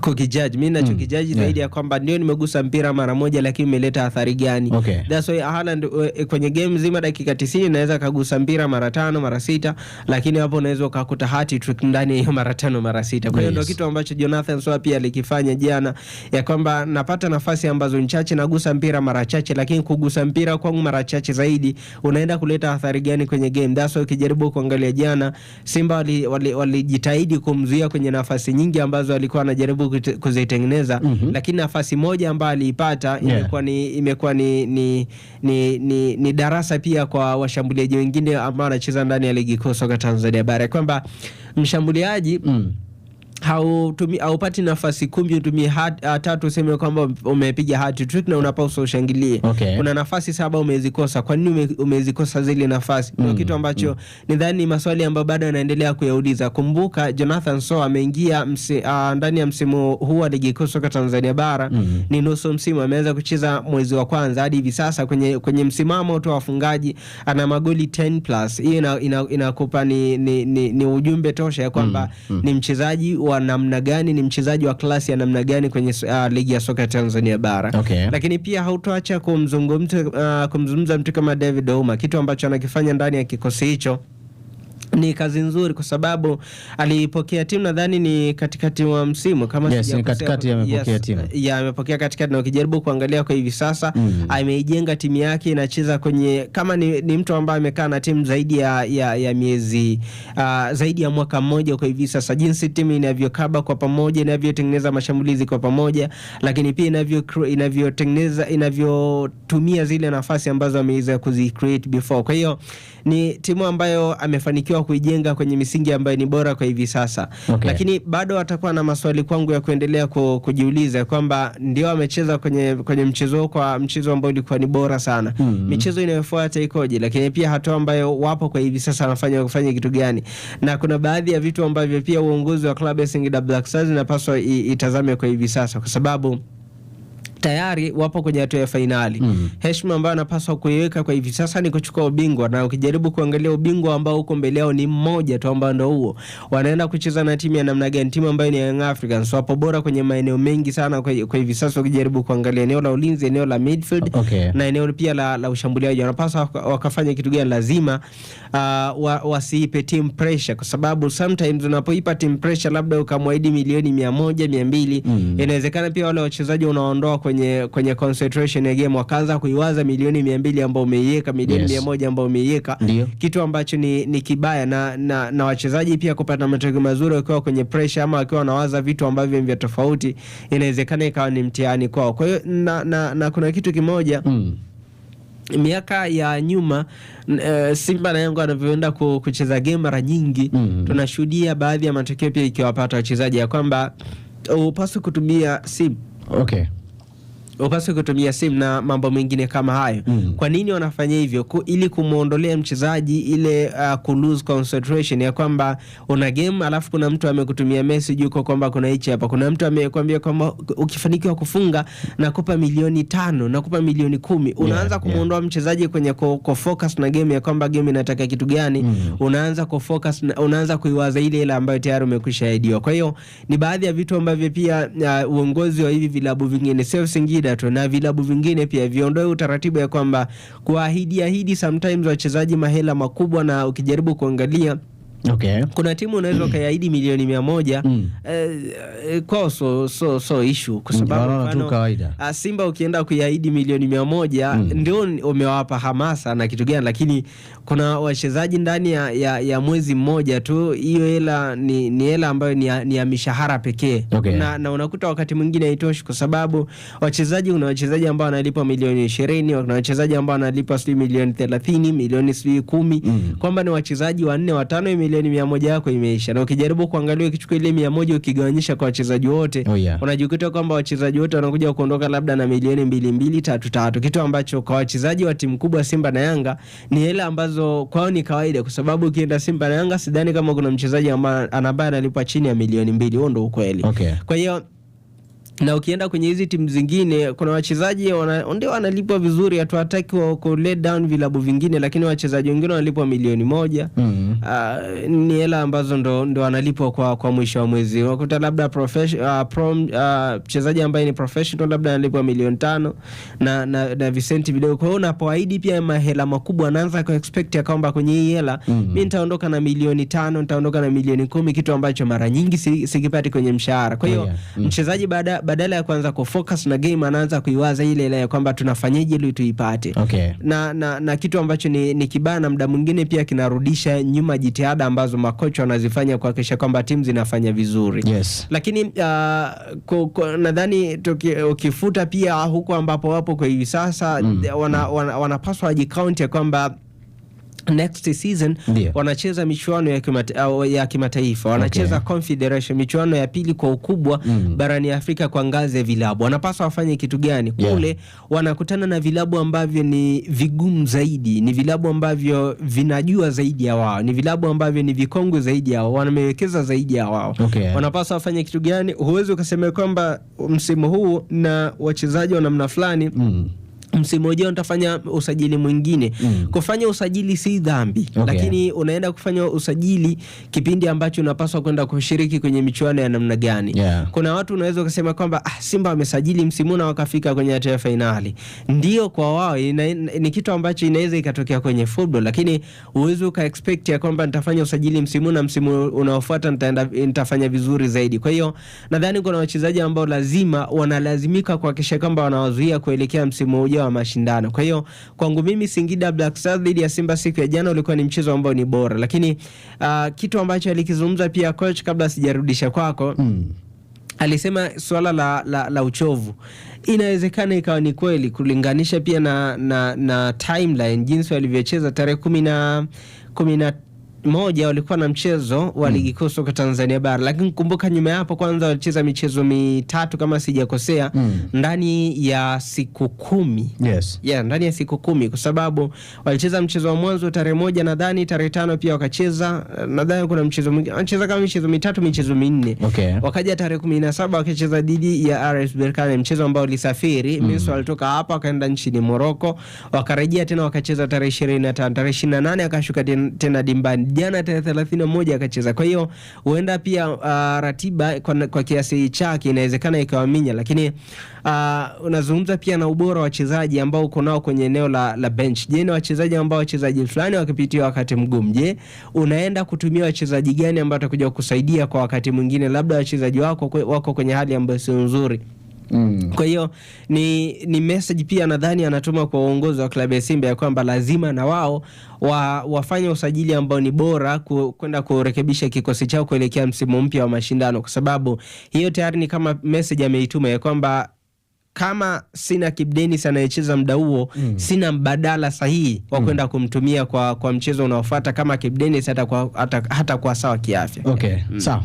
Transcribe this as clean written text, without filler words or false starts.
Kukijudge mi nachokijudge zaidi ya kwamba ndio nimegusa mpira mara moja, lakini imeleta athari gani? That's why Haaland kwenye game nzima dakika 90 naweza kagusa mpira mara tano, mara sita, lakini hapo unaweza ukakuta hat trick ndani ya hiyo mara tano, mara sita. Kwa hiyo ndio kitu ambacho Jonathan Sowah pia alikifanya jana, ya kwamba napata nafasi ambazo ni chache, nagusa mpira mara chache, lakini kugusa mpira kwangu mara chache zaidi unaenda kuleta athari gani kwenye game? That's why ukijaribu kuangalia jana Simba walijitahidi kumzuia kwenye nafasi nyingi ambazo alikuwa anajaribu kuzitengeneza, lakini nafasi moja ambayo aliipata imekuwa ni darasa pia kwa washambuliaji wengine ambao wanacheza ndani ya Ligi Kuu Soka Tanzania Bara, kwamba mshambuliaji haupati nafasi 10 utumie tatu useme kwamba umepiga hat trick na unapaswa ushangilie. Kuna nafasi saba umezikosa. Kwa nini umezikosa zile nafasi? Ndio kitu ambacho nidhani ni maswali ambayo bado yanaendelea kuyauliza. Kumbuka Jonathan Sowah ameingia ndani ya msimu huu wa Ligi Kuu Soka Tanzania Bara, ni nusu msimu, ameanza kucheza mwezi wa kwanza hadi hivi sasa kwenye msimamo tu wa wafungaji ana magoli 10 plus. Hiyo inakupa ni ujumbe tosha ya kwamba ni mchezaji wa namna gani, ni mchezaji wa class ya namna gani kwenye ligi ya soka Tanzania Bara. Lakini pia hautoacha kumzungumza mtu kama David Ouma, kitu ambacho anakifanya ndani ya kikosi hicho ni kazi nzuri kwa sababu alipokea timu nadhani ni katikati mwa msimu kama Yes, ni sijakosea. katikati amepokea timu. Ya, amepokea katikati na ukijaribu kuangalia kwa hivi sasa ameijenga timu yake inacheza kwenye kama ni mtu ambaye amekaa na timu zaidi ya miezi zaidi ya mwaka mmoja kwa hivi sasa, jinsi timu inavyokaba kwa pamoja, inavyotengeneza mashambulizi kwa pamoja, lakini pia inavyotengeneza, inavyotumia zile nafasi ambazo ameweza kuzicreate before. Kwa hiyo ni timu ambayo amefanikiwa kuijenga kwenye misingi ambayo ni bora kwa hivi sasa. Lakini bado atakuwa na maswali kwangu ya kuendelea kujiuliza kwamba ndio amecheza kwenye mchezo kwa mchezo ambao ulikuwa ni bora sana, michezo inayofuata ikoje? Lakini pia hatua ambayo wapo kwa hivi sasa wanafanya kufanya kitu gani, na kuna baadhi ya vitu ambavyo pia uongozi wa klabu ya Singida Black Stars inapaswa itazame kwa hivi sasa kwa sababu tayari wapo kwenye hatua ya fainali. Heshima ambayo anapaswa kuiweka kwa hivi sasa ni kuchukua ubingwa, na ukijaribu kuangalia ubingwa ambao uko mbele yao ni mmoja tu ambao ndo huo. Wanaenda kucheza na timu ya namna gani? Timu ambayo ni Young Africans, wapo bora kwenye maeneo mengi sana kwa hivi sasa, ukijaribu kuangalia eneo la ulinzi, eneo la midfield na eneo pia la ushambuliaji, wanapaswa wakafanya kitu gani? Lazima wasiipe team pressure, kwa sababu sometimes unapoipa team pressure, labda ukamwahidi milioni 100, 200, inawezekana pia wale wachezaji unaondoa kwenye concentration ya game, wakaanza kuiwaza milioni 200 ambao umeiweka, milioni 100 ambao umeiweka, kitu ambacho ni kibaya na wachezaji pia kupata matokeo mazuri wakiwa kwenye pressure ama wakiwa wanawaza vitu ambavyo ni vya tofauti, inawezekana ikawa ni mtihani kwao. Kwa hiyo na kuna kitu kimoja, miaka ya nyuma Simba na Yanga wanavyoenda kucheza game mara nyingi tunashuhudia baadhi ya matokeo pia ikiwapata wachezaji ya kwamba upaswi kutumia simu, upaswi kutumia simu na mambo mengine kama hayo. Kwa nini wanafanya hivyo? Ili kumwondolea mchezaji ile ku lose concentration ya kwamba una game alafu kuna mtu amekutumia message huko kwamba kuna hichi hapa, kuna mtu amekwambia kwamba ukifanikiwa kufunga nakupa milioni 5, nakupa milioni 10. Unaanza kumwondoa mchezaji kwenye ku focus na game ya kwamba game inataka kitu gani. Unaanza ku focus unaanza kuiwaza ile ile ambayo tayari umekwisha ahidiwa. Kwa hiyo ni baadhi ya vitu ambavyo pia uongozi wa hivi vilabu vingine, sio Singida tu, na vilabu vingine pia viondoe utaratibu ya kwamba kuahidi ahidi sometimes wachezaji mahela makubwa, na ukijaribu kuangalia kuna timu unaweza ukaiahidi milioni 100 kwao so issue kwa sababu Wanaona tu mfano, kawaida. Simba ukienda kuiahidi milioni 100 ndio umewapa hamasa na kitu gani, lakini kuna wachezaji ndani ya mwezi mmoja tu hiyo hela ni hela ambayo ni ya mishahara pekee na unakuta wakati mwingine haitoshi kwa sababu wachezaji, kuna wachezaji ambao wanalipwa milioni 20, kuna wachezaji ambao wanalipwa sijui milioni 30, milioni sijui 10, kwamba ni wachezaji wanne, watano, hiyo milioni 100 yako imeisha. Na ukijaribu kuangalia, ukichukua ile 100 ukigawanyisha kwa wachezaji wote, unajikuta kwamba wachezaji wote wanakuja kuondoka labda na milioni mbili mbili, tatu tatu, kitu ambacho kwa wachezaji wa timu kubwa Simba na Yanga ni hela ambazo kwao ni kawaida, kwa sababu ukienda Simba na Yanga sidhani kama kuna mchezaji ambaye analipwa chini ya milioni 2. Huo ndo ukweli. Kwa hiyo Na ukienda kwenye hizi timu zingine kuna wachezaji ndio wanalipwa vizuri, hatuhataki ku let down vilabu vingine, lakini wachezaji wengine wanalipwa 1 milioni. Ni hela ambazo ndo wanalipwa kwa mwisho wa mwezi. Unakuta labda mchezaji ambaye ni professional labda analipwa 5 milioni na visenti vidogo. Kwa hiyo unapoahidi pia mahela makubwa, anaanza ku expect ya kwamba kwenye hii hela mi nitaondoka na 5 milioni, nitaondoka na 10 milioni, kitu ambacho mara nyingi sikipati kwenye mshahara. Kwa hiyo mchezaji badala ya kuanza kufocus na game anaanza kuiwaza ile ile ya kwamba tunafanyaje ili tuipate. Na kitu ambacho ni kibaya na muda mwingine pia kinarudisha nyuma jitihada ambazo makocha wanazifanya kuhakikisha kwamba timu zinafanya vizuri. Lakini nadhani ukifuta pia huko ambapo wapo kwa hivi sasa, wanapaswa wajicount ya kwamba next season wanacheza michuano ya kimataifa, wanacheza Confederation, michuano ya pili kwa ukubwa barani Afrika kwa ngazi ya vilabu. Wanapaswa wafanye kitu gani kule? Wanakutana na vilabu ambavyo ni vigumu zaidi, ni vilabu ambavyo vinajua zaidi ya wao, ni vilabu ambavyo ni vikongwe zaidi ya wao, wamewekeza zaidi ya wao. Wanapaswa wafanye kitu gani? Huwezi ukasema kwamba msimu huu na wachezaji wa namna fulani, msimu ujao nitafanya usajili mwingine. Kufanya usajili si dhambi, lakini unaenda kufanya usajili kipindi ambacho unapaswa kwenda kushiriki kwenye michuano ya namna gani? Kuna watu unaweza ukasema kwamba Simba wamesajili msimu na wakafika kwenye hatua ya fainali. Ndio, kwa wao ni kitu ambacho inaweza ikatokea kwenye football, lakini huwezi uka expect ya kwamba nitafanya usajili msimu na msimu unaofuata nitafanya vizuri zaidi. Kwa hiyo nadhani kuna wachezaji ambao lazima wanalazimika kuhakikisha kwamba wanawazuia kuelekea msimu ujao wa mashindano. Kwa hiyo kwangu mimi Singida Black Stars dhidi ya Simba siku ya jana ulikuwa ni mchezo ambao ni bora, lakini kitu ambacho alikizungumza pia coach, kabla sijarudisha kwako, alisema suala la uchovu inawezekana ikawa ni kweli kulinganisha pia na timeline jinsi walivyocheza tarehe 11 walikuwa na mchezo wa Ligi Kuu Soka Tanzania Bara, lakini kumbuka nyuma ya hapo kwanza walicheza michezo mitatu kama sijakosea, ndani ya siku 10. Yeah, ndani ya siku 10 kwa sababu walicheza mchezo wa mwanzo tarehe 1, nadhani tarehe 5 pia wakacheza, nadhani kuna mchezo mwingine wanacheza kama michezo mitatu, michezo minne. Wakaja tarehe 17 wakacheza dhidi ya RS Berkane, mchezo ambao ulisafiri. Misri walitoka hapa wakaenda nchini Morocco, wakarejea tena wakacheza tarehe 25, tarehe 28 akashuka tena dimbani, jana tarehe 31 akacheza. Kwa hiyo huenda pia ratiba kwa kiasi chake inawezekana ikawaminya, lakini unazungumza pia na ubora wa wachezaji ambao uko nao kwenye eneo la bench. Je, ni wachezaji ambao wachezaji fulani wakipitia wakati mgumu, je, unaenda kutumia wachezaji gani ambao watakuja kukusaidia kwa wakati mwingine, labda wachezaji wako wako kwenye hali ambayo sio nzuri? Kwa hiyo ni message pia nadhani anatuma kwa uongozi wa klabu ya Simba ya kwamba lazima na wao wafanye usajili ambao ni bora kwenda kurekebisha kikosi chao kuelekea msimu mpya wa mashindano, kwa sababu hiyo tayari ni kama message ameituma ya kwamba kama sina Kibu Denis anayecheza muda huo, sina mbadala sahihi wa kwenda kumtumia kwa mchezo unaofuata kama Kibu Denis hata kwa sawa kiafya. Okay, sawa.